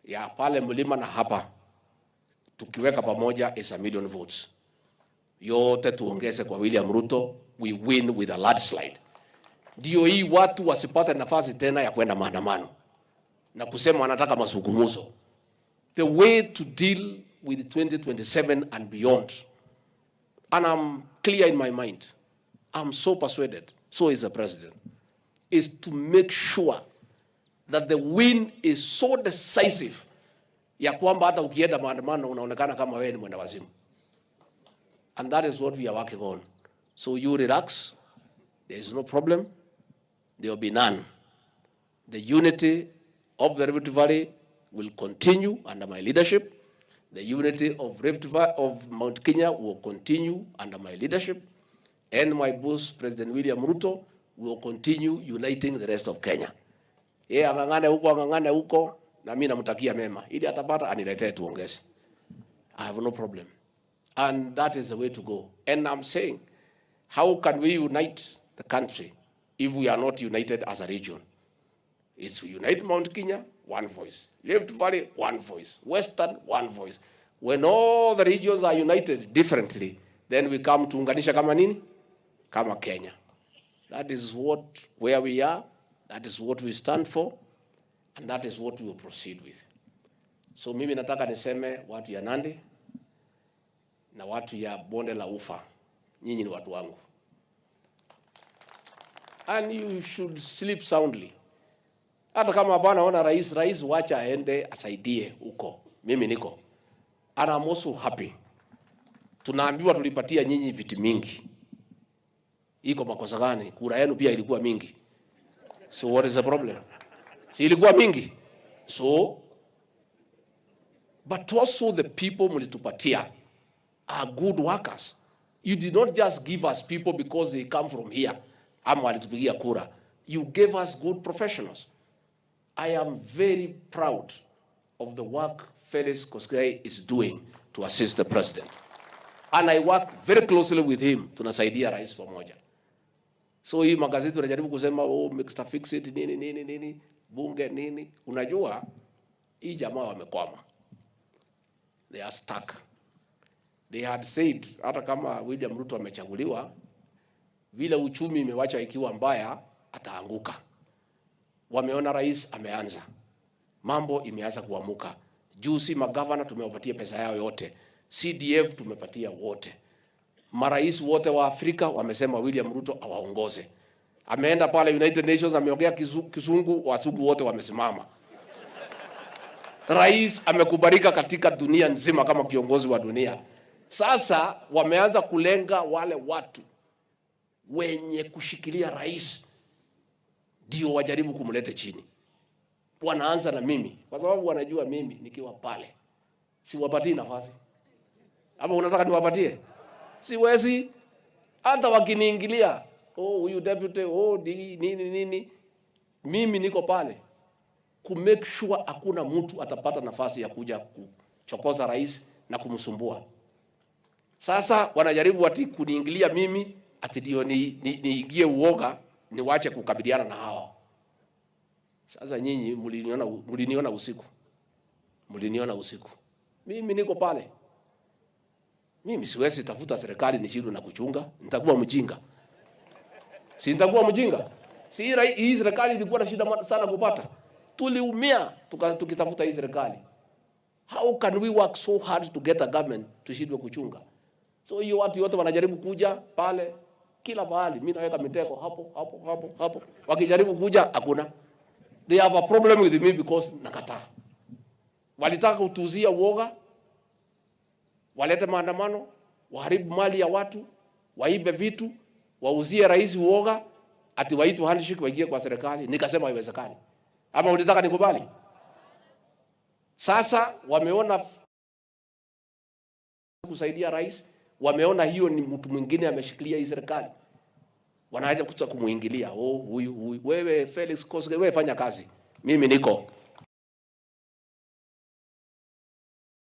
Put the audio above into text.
Ya pale mlima na hapa tukiweka pamoja is 1 million votes. Yote tuongeze kwa William Ruto, we win with a landslide. Ndio hii watu wasipate nafasi tena ya kwenda maandamano na kusema wanataka mazungumzo. The way to deal with 2027 and beyond, and I'm clear in my mind, I'm so persuaded, so is the president, is to make sure that the win is so decisive ya kwamba hata ukienda maandamano unaonekana kama wewe ni mwenda wazimu. And that is what we are working on. So you relax, there is no problem, there will be none. The unity of the Rift Valley will continue under my leadership. The unity of Rift Valley, of Mount Kenya will continue under my leadership. And my boss, President William Ruto, will continue uniting the rest of Kenya. Yeye ang'ang'ane huko, na mimi namtakia mema. Ili atapata aniletee tuongeze. I have no problem. And that is the way to go. And I'm saying, how can we unite the country if we are not united as a region? It's unite Mount Kenya, one voice. Rift Valley, one voice. Western, one voice. When all the regions are united differently, then we come tuunganisha kama nini? Kama Kenya. That is what where we are. That is what we stand for. And that is what we will proceed with. So mimi nataka niseme watu ya Nandi na watu ya Bonde la Ufa, nyinyi ni watu wangu. And you should sleep soundly. Hata kama hapana ona rais, rais wacha aende asaidie huko. Mimi niko. And I'm also happy. Tunaambiwa tulipatia nyinyi viti mingi. Iko makosa gani? Kura yenu pia ilikuwa mingi. So what is the problem? Si ilikuwa mingi? So but also the people mlitupatia are good workers. You did not just give us people because they come from here ama walitupigia kura. You gave us good professionals. I am very proud of the work Felix Koskei is doing to assist the president. And I work very closely with him. Tunasaidia rais pamoja. So hii magazeti tunajaribu kusema, "Oh, Mr. Fix It," nini nini nini, bunge nini. Unajua hii jamaa wamekwama. They are stuck. They had said hata kama William Ruto amechaguliwa, vile uchumi imewacha ikiwa mbaya, ataanguka. Wameona rais ameanza, mambo imeanza kuamuka. Juzi magavana tumewapatia pesa yao yote, CDF tumepatia wote, marais wote wa Afrika wamesema William Ruto awaongoze. Ameenda pale United Nations ameongea Kizungu, wazungu wote wamesimama. Rais amekubalika katika dunia nzima kama kiongozi wa dunia. Sasa wameanza kulenga wale watu wenye kushikilia rais ndio wajaribu kumleta chini. Wanaanza na mimi kwa sababu wanajua mimi nikiwa pale siwapatii nafasi. Ama unataka niwapatie? Siwezi. Hata wakiniingilia, "Oh, huyu deputy, oh, nini nini," mimi niko pale ku make sure hakuna mtu atapata nafasi ya kuja kuchokoza rais na kumsumbua. Sasa wanajaribu ati kuniingilia mimi ati ndio niingie uoga niwache kukabiliana na hawa. Sasa nyinyi mliniona usiku, mliniona usiku, mimi niko pale. Mimi siwezi tafuta serikali nishindwe na kuchunga, nitakuwa mjinga. Si nitakuwa mjinga? Si hii serikali ilikuwa na shida sana kupata. Tuliumia tukitafuta hii serikali. How can we work so hard to get a government tushindwe kuchunga? So hiyo watu wote wanajaribu kuja pale kila pahali, mimi naweka mitego hapo hapo hapo hapo. Wakijaribu kuja hakuna. They have a problem with me because nakataa. Walitaka kutuuzia uoga, walete maandamano, waharibu mali ya watu, waibe vitu, wauzie rais uoga, ati waitwe handshake waingie kwa serikali. Nikasema haiwezekani. Ama ulitaka nikubali? Sasa wameona kusaidia rais, wameona hiyo ni mtu mwingine ameshikilia hii serikali, wanaanza kuanza kumuingilia. "Oh, huyu huyu, wewe Felix Koskei, wewe fanya kazi, mimi niko."